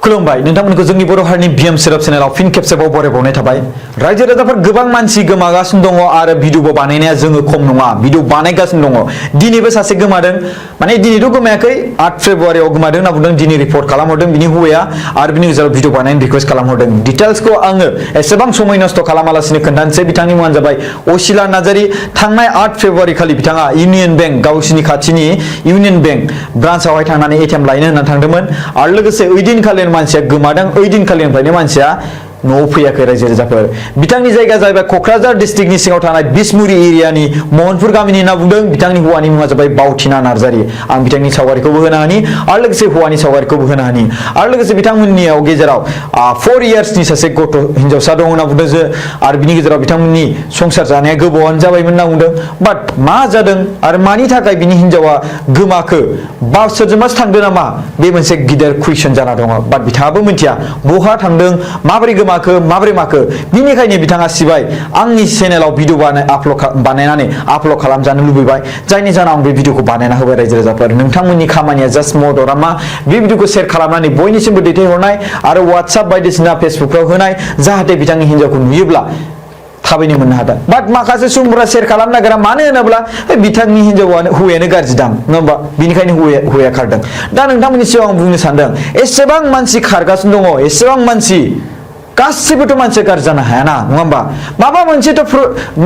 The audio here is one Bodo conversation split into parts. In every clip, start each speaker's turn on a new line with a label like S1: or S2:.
S1: खुलुमबाय नोंथांमोनखौ जोंनि बर' हारिनि बिएम सेराप चेनेलाव फिन खेबसेबाव बरायबावनाय थाबाय रायजो राजाफोर गोबां मानसि गोमागासिनो दङ आरो भिडिअ बानायनाया जोङो खम नङा भिडिअ बानायगासिनो दङ दिनैबो सासे गोमादों माने दिनैथ' गोमायाखै 8 फेब्रुवारियाव गोमादों होनना बुंदों दिनै रिपर्ट खालामहरदों बिनि हौवाया आरो बिनि गेजेराव भिडिअ बानायनो रिक्वेस्ट खालामहरदों डिटेल्सखौ आङो एसेबां समय नस्त खालामालासिनो खोन्थानोसै बिथांनि मुङानो जाबाय अशिला नार्जारी थांनाय 8 फेब्रुवारि खालि बिथाङा इउनियन बेंक गावसिनि खाथिनि इउनियन बेंक ब्रान्चआवहाय थांनानै एटिएम लायनो होननानै थांदोंमोन आरो लोगोसे ओइदिनखालि मानसिया गोमादों ओइदिनखालिनिफ्रायनो मानसिया न'आव फैयाखै रायजो राजाफोर बिथांनि जायगा जाहैबाय क'क्राझार डिस्ट्रिक्टनि सिङाव थानाय बिसमुरि एरियानि महनपुर गामिनि होनना बुंदों बिथांनि हौवानि मुङा जाबाय बावथिना नार्जारी आं बिथांनि सावगारिखौबो होनो हानि आरो लोगोसे हौवानि सावगारिखौबो होनो हानि आरो लोगोसे बिथांमोननियाव गेजेराव 4 इयार्सनि सासे गथ' हिनजावसा दं होनना बुंदों जे आरो बिनि गेजेराव बिथांमोननि संसार जानाया गोबावानो जाबायमोन होनना बुंदों बाट मा जादों आरो मानि थाखाय बिनि हिनजावा गोमाखो बा सोरजोंबासो थांदों नामा बे मोनसे गिदिर कुइसन जाना दङ बाट बिथाङाबो मिथिया बहा थांदों माबोरै माबोरै माखो बिनिखायनो बिथाङा सिबाय आंनि चेनेलाव भिडिअ बानायनानै आपल'ड खालामजानो लुबैबाय जायनि जाहोनाव आं बे भिडिअखौ बानायना होबाय रायजो राजाफोर नोंथांमोननि खामानिया जास्ट मददआ मा बे भिडिअखौ शेयार खालामनानै बयनिसिमबो दैथायहरनाय आरो WhatsApp बायदिसिना फेसबुकफ्राव होनाय जाहाथे बिथांनि हिनजावखौ नुयोब्ला थाबैनो मोननो हादों बाट माखासे सुबुंफोरा शेयार खालामनो नागिरा मानो होनोब्ला बिथांनि हिनजावानो हौवायानो गाज्रि दां नङा होमबा बिनिखायनो हौवाया खारदों दा नोंथांमोननि सिगाङाव आं बुंनो सानदों एसेबां मानसि खारगासिनो दङ एसेबां मानसि गासिबोथ' मानसिया गाज्रि जानो हायाना नङा होमबा माबा मोनसेथ'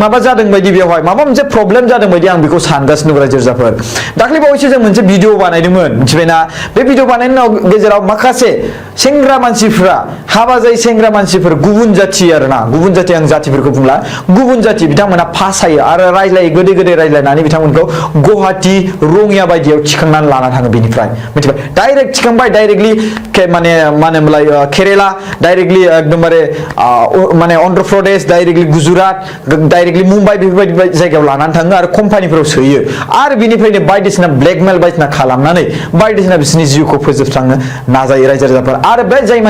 S1: माबा जादों बायदि बेवहाय माबा मोनसे प्रब्लेम जादों बायदि आं बेखौ सानगासिनो दं रायजो राजाफोर दाख्लै बावैसो जों मोनसे भिडिअ बानायदोंमोन मिथिबायना बे भिडिअ बानायनायनि गेजेराव माखासे सेंग्रा मानसिफ्रा हाबा जायै सेंग्रा मानसिफोर गुबुन जाथि आरोना गुबुन जाथि आं जातिफोरखौ बुंला गुबुन जाथि बिथांमोना फासायो आरो रायज्लायो गोदै गोदै रायज्लायनानै बिथांमोनखौ गुवाहाटि रङिया बायदियाव थिखांनानै लाना थाङो बेनिफ्राय मिथिबाय डाइरेक्ट थिखांबाय डाइरेक्टलि माने मा होनोमोनलाय केरेला डाइरेक्टलि एकदमबारे माने अन्ध्र प्रदेश डाइरेक्टलि गुजरात डाइरेक्टलि मुम्बाइ बेफोरबायदि जायगायाव लानानै थाङो आरो कम्पानिफोराव सोयो आरो बिनिफ्रायनो बायदिसिना ब्लेकमेल बायदिसिना खालामनानै बायदिसिना बिसोरनि जिउखौ फोजोबस्रांनो नाजायो रायजो राजाफोर आरो बे जाय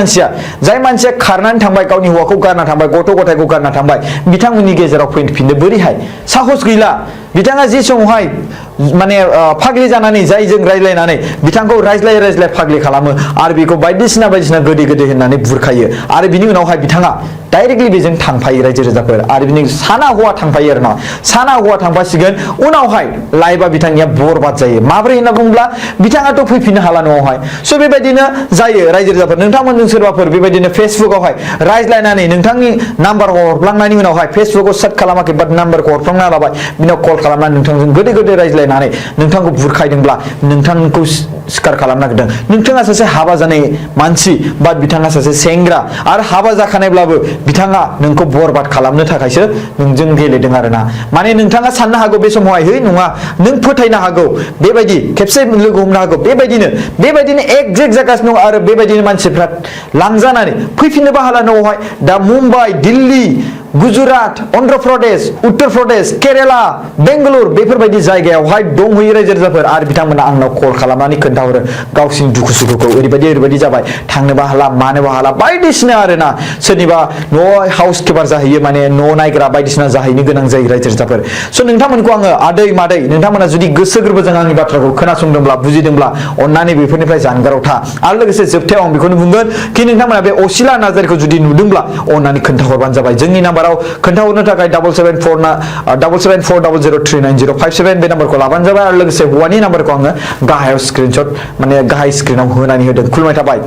S1: मानसिया खारनानै थांबाय गावनि हौवाखौ गारना थांबाय गथ' गथायखौ गारना थांबाय बिथांमोननि गेजेराव फैफिननो बोरैहाय साहस गैला बिथाङा जे समावहाय माने फाग्लि जानानै जायजों रायज्लायनानै बिथांखौ रायज्लाय फाग्लि खालामो आरो बेखौ बायदिसिना गोदै होननानै बुरखायो आरो बिनि उनावहाय बिथाङा डाइरेक्टलि बेजों थांफायो रायजो राजाफोर आरो बिनि साना हौवा थांफायो आरोना साना हौवा थांफासिगोन उनावहाय लाइफआ बिथांनिया बरबाद जायो माब्रै होनना बुङोब्ला बिथाङाथ' फैफिननो हाला न'आवहाय स' बेबायदिनो जायो रायजो राजाफोर नोंथांमोनजों सोरबाफोर बेबायदिनो फेसबुकआवहाय रायज्लायनानै नोंथांनि नाम्बारखौ हरफ्लांनायनि उनावहाय फेसबुकआव सेट खालामाखै बाट नाम्बारखौ हरफ्लांना लाबाय बिनाव कल खालामनानै नोंथांजों गोदै रायज्लायनानै नोंथांखौ बुरखायदोंब्ला नोंथांखौ सिखार खालामनो नागिरदों नोंथाङा सासे हाबा जानाय मानसि बा बिथाङा सासे सेंग्रा आरो हाबा जाखानायब्लाबो बिथाङा नोंखौ बरबाद खालामनो थाखायसो नोंजों गेलेदों आरोना माने नोंथाङा साननो हागौ बे समावहाय है नङा नों फोथायनो हागौ बेबायदि खेबसे लोगो हमनो हागौ बेबायदिनो एक्जेक्ट जागासिनो दं आरो बेबायदिनो मानसिफ्रा लांजानानै फैफिननोबो हाला न'आवहाय दा मुम्बाइ दिल्ली गुजरात अन्ध्र प्रदेश उत्तर प्रदेश केरेला बेंगालुरु बेफोरबायदि जायगायावहाय दंहैयो रायजो राजाफोर आरो बिथांमोना आंनाव कल खालामनानै खोन्थाहरो गावसिनि दुखु सुखुखौ ओरैबायदि जाबाय थांनोबो हाला मानोबो हाला बायदिसिना आरोना सोरनिबा न'आव हाउस किपार जाहैयो माने न' नायग्रा बायदिसिना जाहैनो गोनां जायो रायजो राजाफोर स' नोंथांमोनखौ आङो आदै मादै नोंथांमोना जुदि गोसो गोरबोजों आंनि बाथ्राखौ खोनासंदोंब्ला बुजिदोंब्ला अन्नानै बेफोरनिफ्राय जानगाराव था आरो लोगोसे जोबथायाव आं बेखौनो बुंगोन कि नोंथांमोना बे अशिला नार्जारीखौ जुदि नुदोंब्ला अन्नानै खोन्थाहरबानो जाबाय जोंनि नाम्बाराव खोन्थाहरनो थाखाय 77403905 बे नाम्बारखौ लाबानो जाबाय आरो लोगोसे हौवानि नाम्बारखौ आङो गाहायाव स्क्रिनशट माने गाहाय स्क्रिनाव होनानै होदों खुलुमनाय थाबाय।